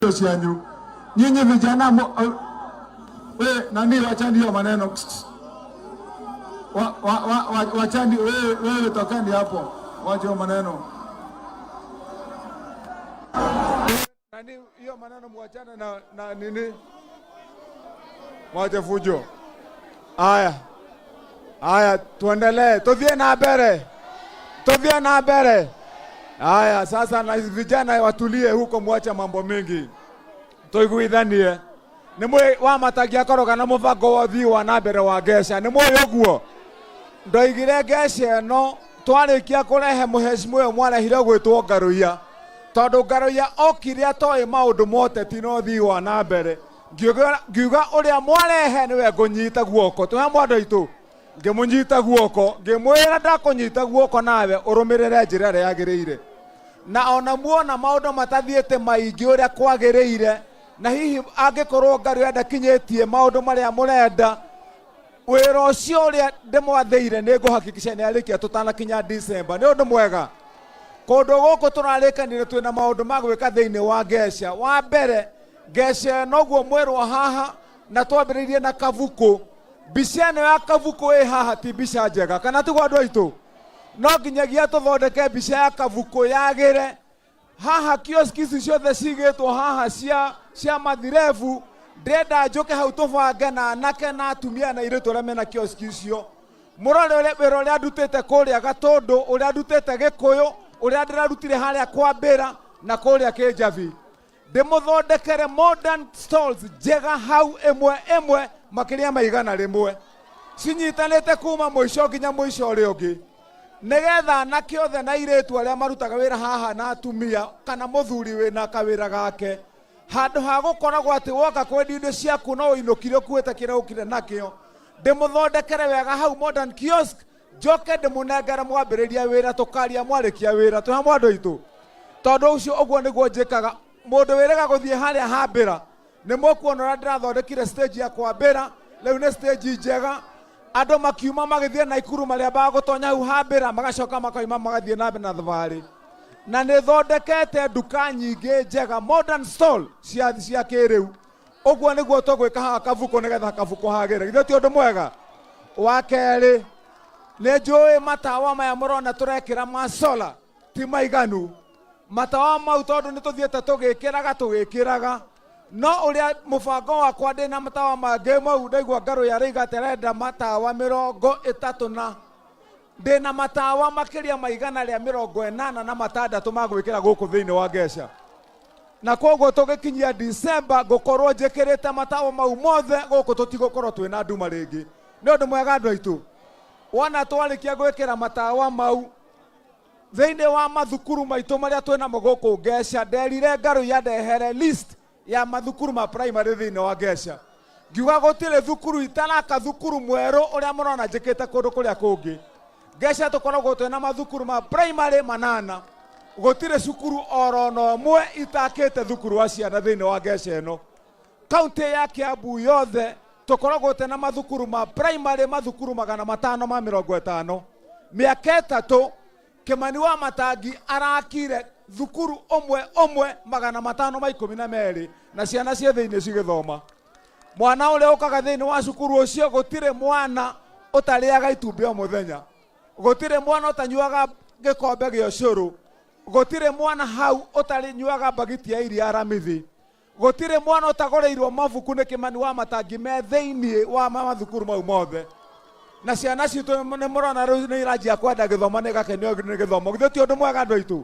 icio cianyu. Nyinyi vijana we nani, wachani hiyo maneno. Wachani wewe, wewe tokeni hapo, wache hiyo maneno. Nani hiyo maneno muachane na nini, mwache fujo. Aya, aya, tuendelee, tuthie na mbere, tuthie na mbere. Aya, sasa na vijana watulie huko, mwache mambo mingi, tuiguithanie. Nĩ mwĩ Wamatangi akoroga na mũbango wa ũthii wa na mbere wa Ngeca. Nĩ mũĩ ũguo ndoigire Ngeca ĩno twarĩkia kũrehe mũhecimu ũyũ mwarehire gwĩtwo Ngaruiya, tondũ Ngaruiya okire atoĩ maũndũ ma ũteti na ũthii wa na mbere. Ngiuga ũrĩa mwarehe nĩwe ngũnyita guoko. Twĩ hamwe andũ aitũ? Ngĩmũnyita guoko, ngĩmwĩra ndakũnyita guoko nawe ũrũmĩrĩre njĩra ĩrĩa yagĩrĩire. Na ona muona maũndũ matathiĩte maingĩ ũrĩa kwagĩrĩire, na hihi angĩkorwo Ngaruiya ndakinyĩtie maũndũ marĩa mũrenda, wĩra ũcio ũrĩa ndĩmwathĩire nĩ ngũhakikisha nĩ arĩkia tũtanakinya December. Nĩ ũndũ mwega. Kũndũ gũkũ tũrarĩkanire twĩna maũndũ ma gwĩka thĩinĩ wa Ngeca. Wa mbere, Ngeca ĩno ũguo mwerwo haha, na twambĩrĩirie na Kabuku. Mbica ĩno ya Kabuku ĩ haha ti mbica njega, kana tiguo andũ aitũ? No nginyagia tũthondeke mbica ya Kabuku yagĩre. Haha kioski ici ciothe cigĩtwo haha cia mathirebu, ndĩrenda njũke hau tũbange na anake na atumia na airĩtu arĩa mena kioski icio. Mũrore wĩra ũrĩa ndutĩte kũrĩa Gatũndũ, ũrĩa ndutĩte Gĩkũyũ, ũrĩa ndĩrarutire harĩa Kwambĩra na kũrĩa Kĩnjabi. Ndĩmũthondekere modern stalls njega hau ĩmwe ĩmwe makĩria ma 100 cinyitanĩte kuma mũico nginya mũico ũrĩa ũngĩ, nĩgetha anake othe na airĩtu arĩa marutaga wĩra haha na atumia kana mũthuri wĩna kawĩra gake, handũ ha gũkoragwo atĩ woka kwendia indo ciaku no ũinũkire ũkuĩte kĩrĩa ũkire nakĩo, ndĩmũthondekere wega hau modern kiosk, njoke ndĩmũnengere mwambĩrĩria wĩra, tũkaria mwarĩkia wĩra. Twĩ hamwe andũ aitũ? Tondũ ũcio ũguo nĩguo njĩkaga. Mũndũ wĩrĩga gũthiĩ harĩa hambĩra, nĩ mũkuona ũrĩa ndĩrathondekire stage ya kwambĩra. Rĩu nĩ stage njega, andũ makiuma magĩthiĩ Naikuru marĩambaga gũtonya hau hambĩra, magacoka makoima magathiĩ na mbere na thabarĩ. Na nĩ thondekete nduka nyingĩ njega, modern stall cia kĩrĩu. Ũguo nĩguo tũgwĩka haha Kabuku nĩgetha Kabuku hagĩre. Githĩ ti ũndũ mwega? Wa kerĩ, nĩ njũĩ matawa maya mũrona tũrekĩra ma solar ti maiganu. Matawa mau tondũ nĩ tũthiĩte tũgĩkĩraga tũgĩkĩraga, no ũrĩa mũbango wakwa ndĩna matawa mangĩ mau, ndaigua Ngaruiya arauga atĩ arenda matawa 30, na ndĩna matawa makĩria ma 186 ma gwĩkĩra gũkũ thĩinĩ wa Ngeca. Na koguo tũgĩkinyia December ngũkorwo njĩkĩrĩte matawa mau mothe gũkũ, tũtigũkorwo twĩna nduma rĩngĩ. Nĩ ũndũ mwega andũ aitũ. Wona twarĩkia gwĩkĩra matawa mau thĩinĩ wa mathukuru maitũ marĩa twĩnamo gũkũ Ngeca, nderire Ngaruiya ndehere list ya mathukuru ma primary thĩinĩ wa Ngeca. Ngiuga gũtirĩ thukuru itaraka thukuru mwerũ ũrĩa mũrona njĩkĩte kũndũ kũrĩa kũngĩ. Ngeca tũkoragwo twĩna mathukuru ma primary 8, gũtirĩ cukuru oro na ũmwe itakĩte thukuru wa ciana thĩinĩ wa Ngeca ĩno. Kaunti ya Kiambu yothe tũkoragwo twĩna mathukuru ma primary mathukuru 550. Mĩaka 3 Kimani wa Matangi arakire thukuru ũmwe ũmwe 512, na ciana ciĩ thĩinĩ cigĩthoma. Mwana ũrĩa ũkaga thĩinĩ wa cukuru ũcio, gũtirĩ mwana ũtarĩaga itumbĩ o mũthenya, gũtirĩ mwana ũtanyuaga gĩkombe gĩa ũcũrũ, gũtirĩ mwana hau ũtarĩnyuaga mbagiti ya iria aramithi, gũtirĩ mwana ũtagũrĩirwo mabuku nĩ Kimani wa Matangi me thĩinĩ wa mathukuru mau mothe. Na ciana citũ nĩ mũrona rĩu nĩ iranjia kwenda gĩthomo, nĩ igakenio nĩ gĩthomo. Githĩ ti ũndũ mwega andũ aitũ?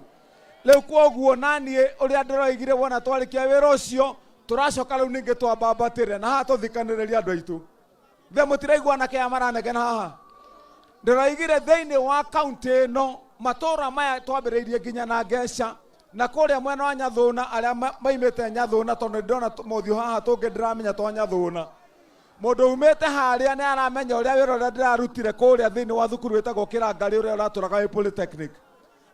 Rĩu koguo naniĩ ũrĩa ndĩroigire, wona twarĩkia wĩra ũcio, tũracoka rĩu ningĩ twambambatĩre na haha tũthikanĩrĩrie andũ aitũ. The mũtiraigua anake aya maranegena haha? Ndĩroigire thĩinĩ wa kaunti ĩno matũra maya twambĩrĩirie nginya na Ngeca na kũrĩa mwena wa Nyathũna, arĩa maimĩte Nyathũna, tondũ ndĩrona mothiũ haha tũngĩ ndĩramenya twa Nyathũna. Mũndũ umĩte harĩa nĩ aramenya ũrĩa wĩra ũrĩa ndĩrarutire kũrĩa thĩinĩ wa thukuru wĩtagwo Kĩrangarĩ, ũrĩa ũratũraga wĩ polytechnic,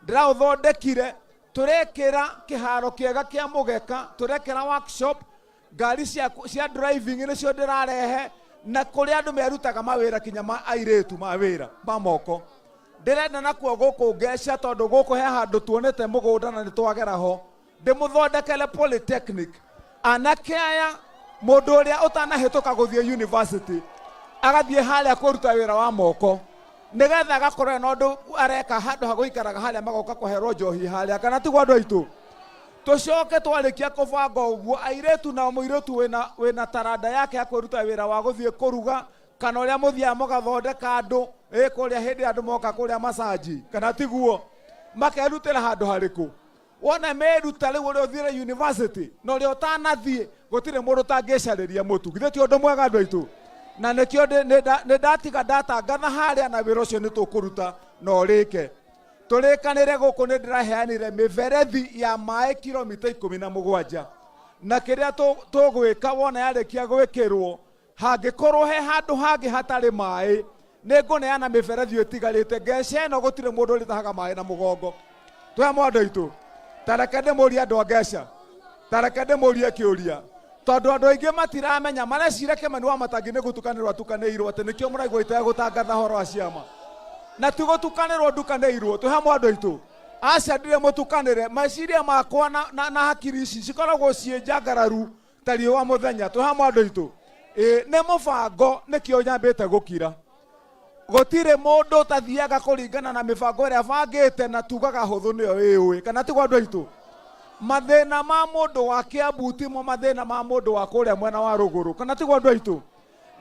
ndĩraũthondekire. Tũrekĩra kĩharo kĩega kĩa mũgeka, tũrekĩra workshop, ngari cia driving nĩcio ndĩrarehe, na kũrĩa andũ merutaga mawĩra kinya ma airĩtu ma wĩra ma moko. Ndĩrenda nakuo gũkũ Ngeca, tondũ gũkũ he handũ tuonete mũgũnda na nĩ twagera ho, ndĩmũthondekere polytechnic. Anake aya, mũndũ ũrĩa ũtanahĩtũka gũthiĩ university agathiĩ harĩa kũruta wĩra wa moko nĩgetha agakorwo ena ũndũ areka handũ ha gũikaraga harĩa magoka kũherwo njohi harĩa, kana tiguo andũ aitũ? Tũcoke twarĩkia kũbanga ũguo, airĩtu nao, mũirĩtu wĩna taranda yake ya kwĩruta wĩra wa gũthiĩ kũruga kana ũrĩa mũthiaga mũgathondeka andũ ĩ kũrĩa hĩndĩ andũ moka kũrĩa macaji, kana tiguo? Makerutĩra handũ harĩkũ? Wona meruta rĩu, ũrĩa ũthiĩre university na ũrĩa ũtanathiĩ, gũtirĩ mũndũ ũtangĩcarĩria mũtu. Githĩ ti ũndũ mwega, andũ aitũ? Na nĩkĩo nĩ ndatiga ndatangatha harĩa, na wĩra ũcio nĩ tũkũruta na ũrĩke. Tũrĩkanĩre gũkũ nĩ ndĩraheanire mĩberethi ya maĩ kilomita 17, na kĩrĩa tũgwĩka wona yarĩkia gwĩkĩrwo, hangĩkorwo he handũ hangĩ hatarĩ maĩ, nĩ ngũneana mĩberethi ĩyo ĩtigarĩte. Ngeca ĩno gũtirĩ mũndũ ũrĩtahaga maĩ na mũgongo. Twĩ hamwe, andũ aitũ? Ta reke ndĩmũrie, andũ a Ngeca, ta reke ndĩmũrie kĩũria, tondũ andũ aingĩ matiramenya, mareciria Kĩmani wa Matangi nĩ gũtukanĩrwo atukanĩirwo, atĩ nĩkĩo mũraigua itegũtangatha horo wa ciama, na ti gũtukanĩrwo ndukanĩirwo. Twĩ hamwe, andũ aitũ? Aca, ndirĩ mũtukanĩre. Meciria makwa na hakiri ici cikoragwo ciĩ njangararu ta riũa mũthenya. Twĩ hamwe, andũ aitũ? Ĩ nĩ mũbango, nĩkĩo nyambĩte gũkira. Gũtirĩ mũndũ ũtathiaga kũringana na mĩbango ĩrĩa abangĩte, na tugaga hũthũ nĩyo ĩũĩ, kana tiguo, andũ aitũ? Mathĩna ma mũndũ wa Kiambu timo mathĩna ma mũndũ wa kũrĩa mwena wa rũgũrũ, kana tiguo, andũ aitũ?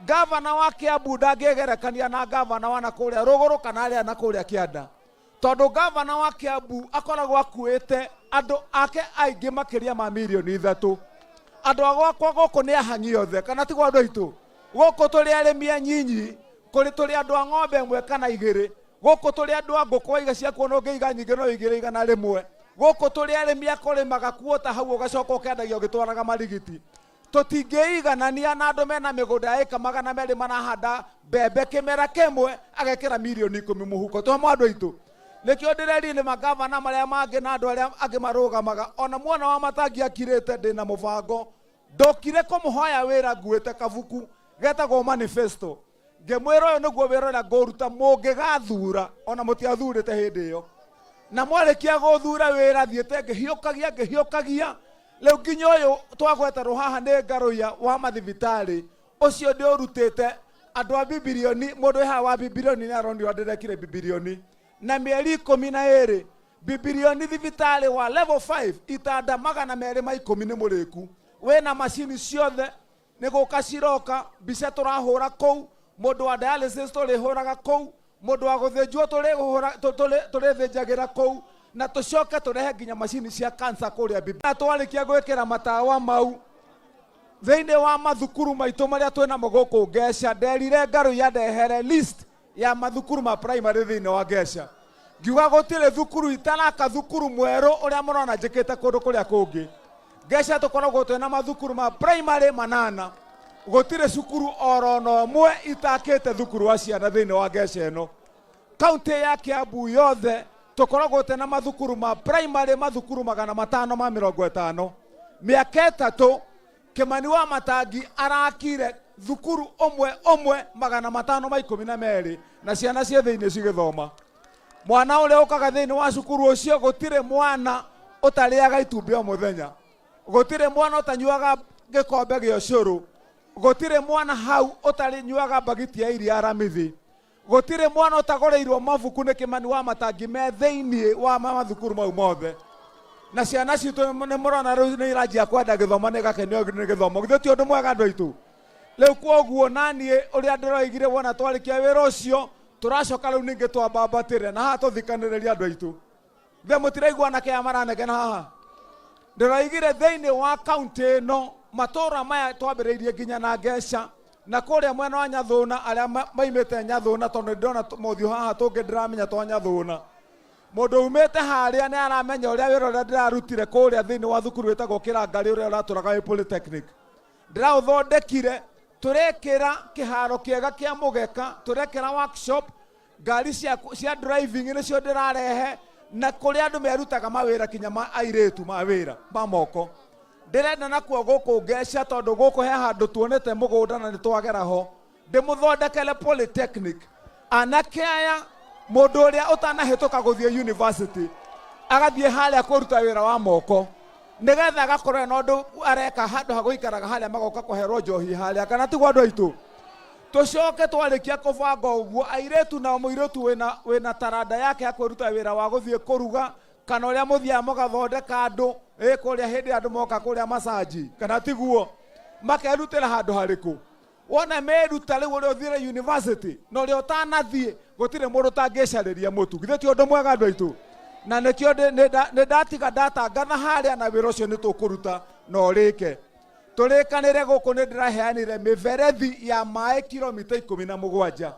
Gavana wa Kiambu ndangĩgerekania na gavana wa na kũrĩa rũgũrũ kana arĩa na kũrĩa kĩanda, tondũ gavana wa Kiambu akoragwo akuĩte andũ ake aingĩ makĩria ma mirioni 3. Andũ a gwakwa gũkũ nĩ ahang'i othe, kana tiguo, andũ aitũ? Gũkũ tũrĩ arĩmi anyinyi, kũrĩ tũrĩ andũ a ng'ombe ĩmwe kana igĩrĩ. Gũkũ tũrĩ andũ a ngũkũ, waiga ciaku ona ũngĩiga nyingĩ no igĩrĩ 100. Gũkũ tũrĩ arĩmi a kũrĩmaga kuota hau, ũgacoka ũkendagia ũgĩtwaraga marigiti. Tũtingĩiganania na andũ mena mĩgũnda ya ĩka 200, marahanda mbembe kĩmera kĩmwe agekĩra mirioni 10 mũhuko. Twamo, andũ aitũ? Nĩkĩo ndĩrerire magavana marĩa mangĩ na andũ arĩa angĩ marũgamaga, ona mwana wa Matangi akirĩte, ndĩna mũbango. Ndokire kũmũhoya wĩra nguĩte kabuku getagwo manifesto, ngĩmwĩra ũyũ nĩguo wĩra ũrĩa ngũruta mũngĩgathura. Ona mũtiathurĩte hĩndĩ ĩyo, na mwarĩkia gũthura, wĩra thiĩte ngĩhiũkagia ngĩhiũkagia, rĩu nginya ũyũ twagweterwo haha nĩ Ngarũiya wa mathibitarĩ ũcio ndĩũrutĩte. Andũ a bibirioni, mũndũ wĩ haha wa bibirioni nĩ aronire ndĩrekire bibirioni na mĩeri 12. Bibirioni thibitarĩ wa level 5, itanda 210 nĩ mũrĩku, wĩna macini ciothe, nĩ gũka ciroka. Mbica tũrahũra kũu, mũndũ wa dialysis tũrĩhũraga kũu, mũndũ wa gũthĩnjwo tũrĩthĩnjagĩra kũu, na tũcoke tũrehe nginya macini cia cancer kũrĩa bibi. Na twarĩkia gwĩkĩra matawa mau thĩinĩ wa mathukuru maitũ marĩa twĩnamo gũkũ Ngeca, nderire Ngarũiya ndehere list ya mathukuru ma primary thĩinĩ wa Ngeca. Ngiuga gũtirĩ thukuru itaraka thukuru mwerũ ũrĩa mũrona njĩkĩte kũndũ kũrĩa kũngĩ. Ngeca tũkoragwo twĩna mathukuru ma primary manana, gũtirĩ cukuru oro na ũmwe itakĩte thukuru wa ciana thĩinĩ wa Ngeca ĩno. Kaunti ya Kiambu yothe tũkoragwo twĩna mathukuru ma primary, mathukuru 550. Mĩaka 3 Kĩmani wa Matangi arakire thukuru ũmwe ũmwe 512, na ciana ciĩ thĩinĩ cigĩthoma. Mwana ũrĩa ũkaga thĩinĩ wa cukuru ũcio, gũtirĩ mwana ũtarĩaga itumbĩ o mũthenya, gũtirĩ mwana ũtanyuaga gĩkombe gĩa ũcũrũ, gũtirĩ mwana hau ũtarĩnyuaga mbagiti ya iria aramithi, gũtirĩ mwana ũtagũrĩirwo mabuku nĩ Kĩmani wa Matangi me thĩinĩ wa mathukuru mau mothe. Na ciana citũ nĩ mũrona rĩu nĩ iranjia kwenda gĩthomo, nĩ igakenio nĩ gĩthomo. Githĩ ti ũndũ mwega, andũ aitũ? Rĩu kwoguo naniĩ ũrĩa ndĩroigire, wona twarĩkia wĩra ũcio, tũracoka rĩu ningĩ twambambatĩre na haha. Tũthikanĩrĩrie, andũ aitũ. The mũtiraigua na kĩa maranegena haha? Ndĩroigire thĩinĩ wa kaunti ĩno, matũũra maya twambĩrĩirie nginya na Ngeca na kũrĩa mwena wa Nyathũna, arĩa maimĩte Nyathũna, tondũ ndĩrona mothiũ haha tũngĩ ndĩramenya twa Nyathũna. Mũndũ umĩte harĩa nĩ aramenya ũrĩa wĩra ũrĩa ndĩrarutire kũrĩa thĩinĩ wa thukuru wĩtagwo Kĩrangarĩ, ũrĩa ũratũraga wĩ polytechnic, ndĩraũthondekire. Tũrekĩra kĩharo kĩega kĩa mũgeka, tũrekĩra workshop, ngari cia driving nĩcio ndĩrarehe, na kũrĩa andũ merutaga mawĩra kinya ma airĩtu ma wĩra ma moko. Ndĩrenda nakuo gũkũ Ngeca, tondũ gũkũ he handũ tuonete mũgũnda na nĩ twagera ho, ndĩmũthondekere polytechnic. Anake aya, mũndũ ũrĩa ũtanahĩtũka gũthiĩ university agathiĩ harĩa kũruta wĩra wa moko. Nĩgetha agakorwo ena ũndũ areka handũ ha gũikaraga harĩa magoka kũherwo njohi harĩa, kana tiguo andũ aitũ? Tũcoke twarĩkia kũbanga ũguo, airĩtu nao mũirĩtu wĩna taranda yake ya kwĩruta wĩra wa gũthiĩ kũruga kana ũrĩa mũthiaga mũgathondeka andũ ĩ kũrĩa hĩndĩ andũ moka kũrĩa macanji, kana tiguo? Makerutĩra handũ harĩkũ? Wona meruta rĩu ũrĩa ũthiĩre university na ũrĩa ũtanathiĩ, gũtirĩ mũndũ ũtangĩcarĩria mũtu. Githĩ ti ũndũ mwega andũ aitũ? Na nĩkĩo nĩ ndatiga ndatangatha harĩa, na wĩra ũcio nĩ tũkũruta na ũrĩke. Tũrĩkanĩre gũkũ nĩ ndĩraheanire mĩberethi ya maĩ kilomita 17,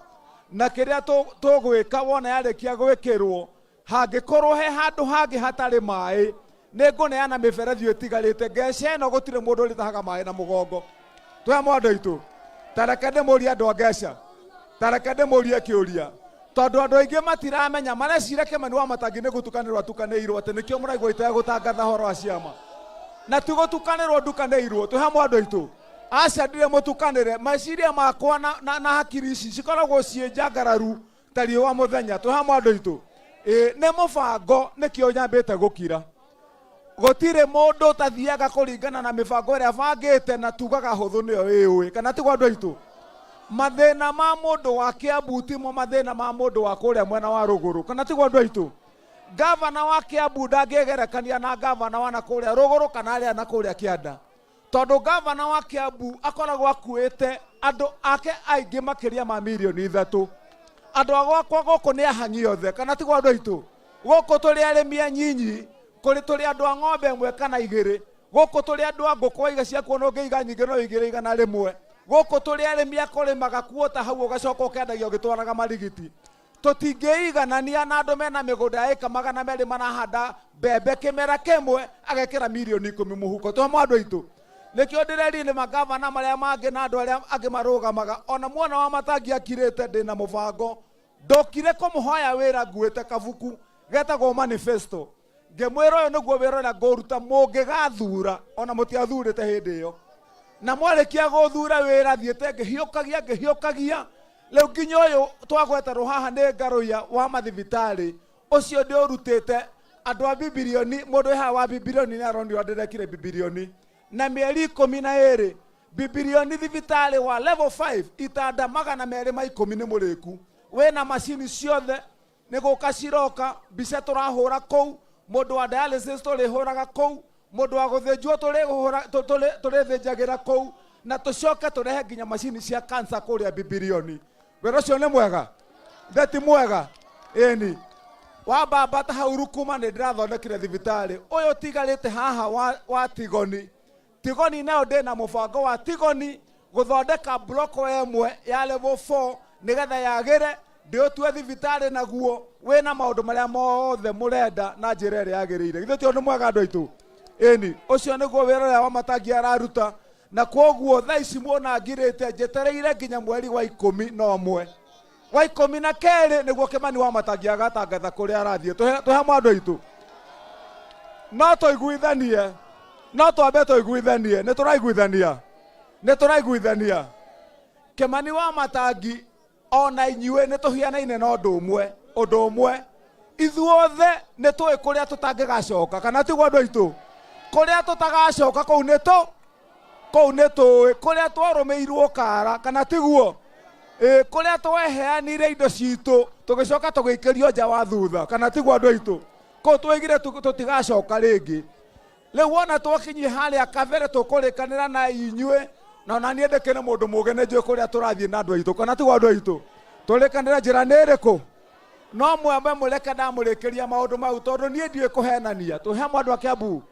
na kĩrĩa tũgwĩka wona yarĩkia gwĩkĩrwo, hangĩkorwo he handũ hangĩ hatarĩ maĩ, nĩ ngũneana mĩberethi ĩyo ĩtigarĩte. Ngeca ĩno gũtirĩ mũndũ ũrĩtahaga maĩ na mũgongo. Twĩ hamwe andũ aitũ? Ta reke ndĩmũrie andũ a Ngeca, ta reke ndĩmũrie kĩũria, tondũ andũ aingĩ matiramenya, mareciria Kĩmani wa Matangi nĩ gũtukanĩrwo atukanĩirwo, atĩ nĩkĩo mũraigua itegũtangatha ũhoro wa ciama. Na ti gũtukanĩrwo ndukanĩirwo. Twĩ hamwe andũ aitũ? Aca, ndirĩ mũtukanĩre. Meciria makwa na hakiri ici cikoragwo ciĩ njangararu ta riũa mũthenya. Twĩ hamwe andũ aitũ? Ĩ nĩ mũbango, nĩkĩo nyambĩte gũkira. Gũtirĩ mũndũ ũtathiaga kũringana na mĩbango ĩrĩa abangĩte, na tugaga hũthũ nĩyo ĩũĩ, kana tiguo andũ aitũ? Mathĩna ma mũndũ wa Kiambu timo mathĩna ma mũndũ wa kũrĩa mwena wa rũgũrũ, kana tiguo andũ aitũ? Gavana wa Kiambu ndangĩgerekania na gavana wa na kũrĩa rũgũrũ kana arĩa na kũrĩa kĩanda, tondũ gavana wa Kiambu akoragwo akuĩte andũ ake aingĩ makĩria ma mirioni 3. Andũ a gwakwa gũkũ nĩ ahang'i othe, kana tiguo andũ aitũ? Gũkũ tũrĩ arĩmi anyinyi, kũrĩ tũrĩ andũ a ng'ombe ĩmwe kana igĩrĩ. Gũkũ tũrĩ andũ a ngũkũ, waiga ciaku ona ũngĩiga nyingĩ no ũigĩre 100. Gũkũ tũrĩ arĩmi a kũrĩmaga kuota hau ũgacoka ũkendagia ũgĩtwaraga marigiti. Tũtingĩiganania na andũ mena mĩgũnda ya ĩka 200 marahanda mbembe kĩmera kĩmwe agekĩra mirioni 10 mũhuko. Twĩ hamwe andũ aitũ? Nĩkĩo ndĩrerire magavana marĩa mangĩ na andũ arĩa angĩ marũgamaga, ona muona wa Matangi akirĩte, ndĩna mũbango. Ndokire kũmũhoya wĩra nguĩte kabuku getagwo manifesto, ngĩmwĩra ũyũ nĩguo wĩra ũrĩa ngũruta mũngĩgathura, ona mũtiathurĩte hĩndĩ ĩyo. Na mwarĩkia gũthura wĩra thiĩte ngĩhiũkagia ngĩhiũkagia, rĩu nginya ũyũ twagweterwo haha nĩ Ngarũiya wa mathibitarĩ ũcio ndĩũrutĩte. Andũ a bibirioni, mũndũ wĩ haha wa bibirioni nĩ aronio ndĩrekire bibirioni na mĩeri 12. Bibirioni thibitarĩ wa level 5, itanda 210 nĩ mũrĩku, wĩna macini ciothe, nĩ gũka ciroka. Mbica tũrahũra kũu, mũndũ wa dialysis tũrĩhũraga kũu, mũndũ wa gũthĩnjwo tũrĩthĩnjagĩra kũu, na tũcoke tũrehe nginya macini cia cancer kũrĩa bibirioni. Wĩra ũcio nĩ mwega, theti mwega. Ĩni wa mbamba ta hau Rukuma nĩ ndĩrathondekire thibitarĩ. Ũyũ ũtigarĩte haha wa Tigoni, Tigoni nayo ndĩna mũbango wa Tigoni gũthondeka bloko ĩmwe ya level 4 nĩgetha yagĩre, ndĩũtue thibitarĩ naguo wĩna maũndũ marĩa mothe mũrenda na njĩra ĩrĩa yagĩrĩire. Githĩ ti ũndũ mwega andũ aitũ? Ĩni, ũcio nĩguo wĩra ũrĩa wa Matangi araruta, na kwoguo thaa ici muona ngirĩte njetereire nginya mweri wa 11, wa 12 nĩguo Kĩmani wa Matangi agatangatha kũrĩa arathiĩ. Twĩ hamwe andũ aitũ? No tũiguithanie, no twambe tũiguithanie. Nĩ tũraiguithania, nĩ tũraiguithania. Kĩmani wa Matangi ona inyuĩ nĩ tũhianaine na ũndũ ũmwe, ũndũ ũmwe, ithuothe nĩ tũĩ kũrĩa tũtangĩgacoka, kana tiguo andũ aitũ? Kũrĩa tũtagacoka kũu nĩ tũ kũu nĩ tũĩ kũrĩa twarũmĩirwo kara, kana tiguo? Ĩ kũrĩa tweheanire indo citũ tũgĩcoka tũgĩikĩrio nja wa thutha, kana tiguo andũ aitũ? Kũu twaigire tũtigacoka rĩngĩ. Rĩu wona twakinyie harĩa kabere tũkũrĩkanĩra na inyuĩ, na ona niĩ ndĩkĩrĩ mũndũ mũgĩ, nĩ njũĩ kũrĩa tũrathiĩ na andũ aitũ, kana tiguo andũ aitũ? Tũrĩkanĩre njĩra nĩ ĩrĩkũ, no mwambe mũreke ndamũrĩkĩria maũndũ mau, tondũ niĩ ndiũĩ kũhenania. Twĩ hamwe andũ a Kiambu?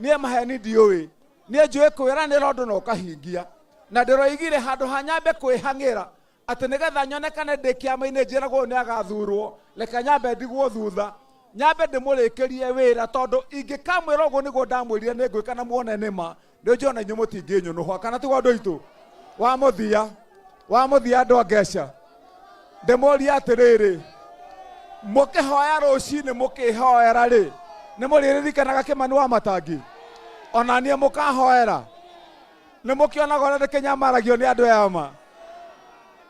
Niĩ maheni ndiũĩ, niĩ njũĩ kwĩranĩra ũndũ na ũkahingia. Na ndĩroigire handũ ha nyambe kwĩhang'ĩra atĩ nĩgetha nyonekane ndĩ kĩama-inĩ njĩragwo ũyũ nĩ agathurwo, reke nyambe ndigwo thutha, nyambe ndĩmũrĩkĩrie wĩra, tondũ ingĩkamwĩra ũguo nĩguo ndamwĩrire nĩ ngwĩka na muone nĩma, nĩ njũĩ ona inyuĩ mũtingĩnyũnũha, kana tiguo andũ aitũ? Wa mũthia, wa mũthia, andũ a Ngeca, ndĩmũrie atĩrĩrĩ, mũkĩhoya rũcinĩ mũkĩhoera rĩ, nĩ mũrĩririkanaga Kĩmani wa Matangi? Ona niĩ mũkahoera? Nĩ mũkĩonaga ũrĩa ndĩkĩnyamaragio nĩ andũ aya ma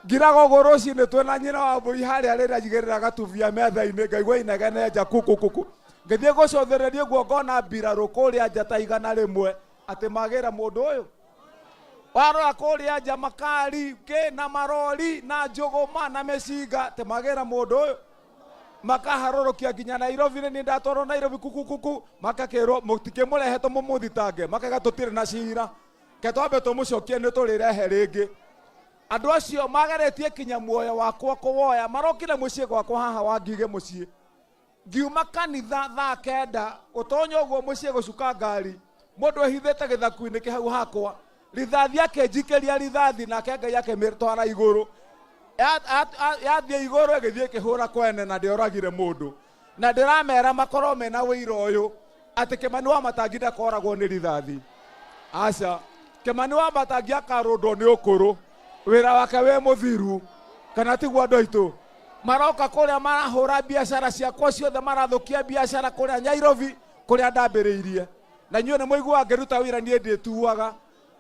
ngiraga ũguo rũcinĩ twĩna nyina wa mbũri harĩa rĩrĩa njigĩrĩra gatubia metha-inĩ, ngaigua inegene nja kukukuku. Ngĩthiĩ gũcũthĩrĩria ũguo ngona mbirarũ kũrĩa nja ta 100 atĩ magĩra mũndũ ũyũ. Warora kũrĩa nja makari kĩ na marori na njũgũma na mĩcinga atĩ magĩra mũndũ ũyũ. Makaharũrũkia nginya Nairobi, nĩ niĩ ndatwarwo Nairobi kukukuku, makakĩrwo mũtikĩmũrehe tũmũmũthitange, makaiga tũtirĩ na cira, ke twambe tũmũcokie nĩ tũrĩrehe rĩngĩ. Andũ acio mageretie kinya muoyo wakwa kũwoya, marokire mũciĩ gwakwa haha wa Ngigĩ mũciĩ. Ngiuma kanitha thaa 9 gũtonya ũguo mũciĩ gũcuka ngari, mũndũ ehithĩte gĩthaku-inĩ kĩ hau hakwa, rithathi akĩnjikĩria rithathi, nake Ngai akĩmĩtwara igũrũ. Yathiĩ igũrũ ĩgĩthiĩ ĩkĩhũra kwene na ndĩoragire mũndũ. Na ndĩramera makorwo mena ũira ũyũ atĩ Kĩmani wa Matangi ndakoragwo nĩ rithathi. Aca, Kĩmani wa Matangi akarũndwo nĩ ũkũrũ, wĩra wake wĩ mũthiru, kana tiguo andũ aitũ? Maroka kũrĩa marahũra biacara ciakwa ciothe, marathũkia biacara kũrĩa Nairobi, kũrĩa ndambĩrĩirie. Na inyuĩ nĩ mũiguaga ngĩruta wĩra niĩ ndĩtuaga.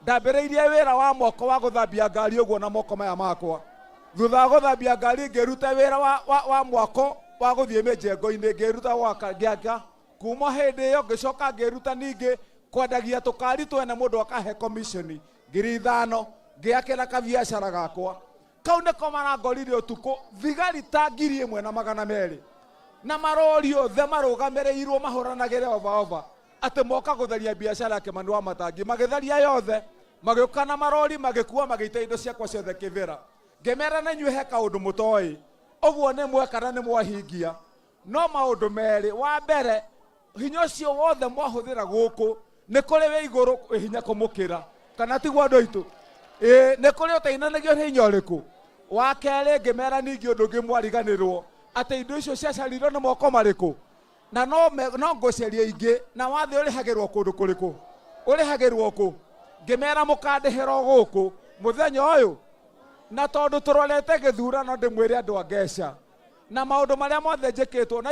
Ndambĩrĩirie wĩra wa moko wa gũthambia ngari ũguo na moko maya makwa. Thutha wa gũthambia ngari ngĩruta wĩra wa mwako wa gũthiĩ mĩjengo-inĩ, ngĩruta gwaka, ngĩaka. Kuma hĩndĩ ĩyo ngĩcoka ngĩruta ningĩ kwendagia tũkari twene mũndũ akahe commission 5,000, ngĩakĩra kabiacara gakwa. Kau nĩko marangorire ũtukũ thigari ta 1,200 na marori othe marũgamĩrĩirwo mahũranagĩre ova ova atĩ moka gũtheria biacara ya Kĩmani wa Matangi. Magĩtheria yothe, magĩũka na marori, magĩkua, magĩita indo ciakwa ciothe kĩbĩra. Ngĩmera na inyuĩ he kaũndũ mũtoĩ, ũguo nĩ mweka na nĩ mwahingia. No maũndũ merĩ, wa mbere, hinya ũcio wothe mwahũthĩra gũkũ nĩ kũrĩ wĩ igũrũ wĩ hinya kũmũkĩra, kana tiguo andũ aitũ? Ĩĩ, nĩ kũrĩ ũtainanagio nĩ hinya ũrĩkũ? Wa kerĩ, ngĩmera ningĩ ũndũ ũngĩ mwariganĩrwo, atĩ indo icio ciacarirwo nĩ moko marĩkũ, na no ngũcaria ingĩ, na wathe ũrĩhagĩrwo kũndũ kũrĩkũ? Ũrĩhagĩrwo kũ? Ngĩmera mũkandĩhĩra o gũkũ mũthenya ũyũ, na tondũ tũrorete gĩthurano ndĩmwĩre andũ a Ngeca na maũndũ marĩa mothe njĩkĩtwo na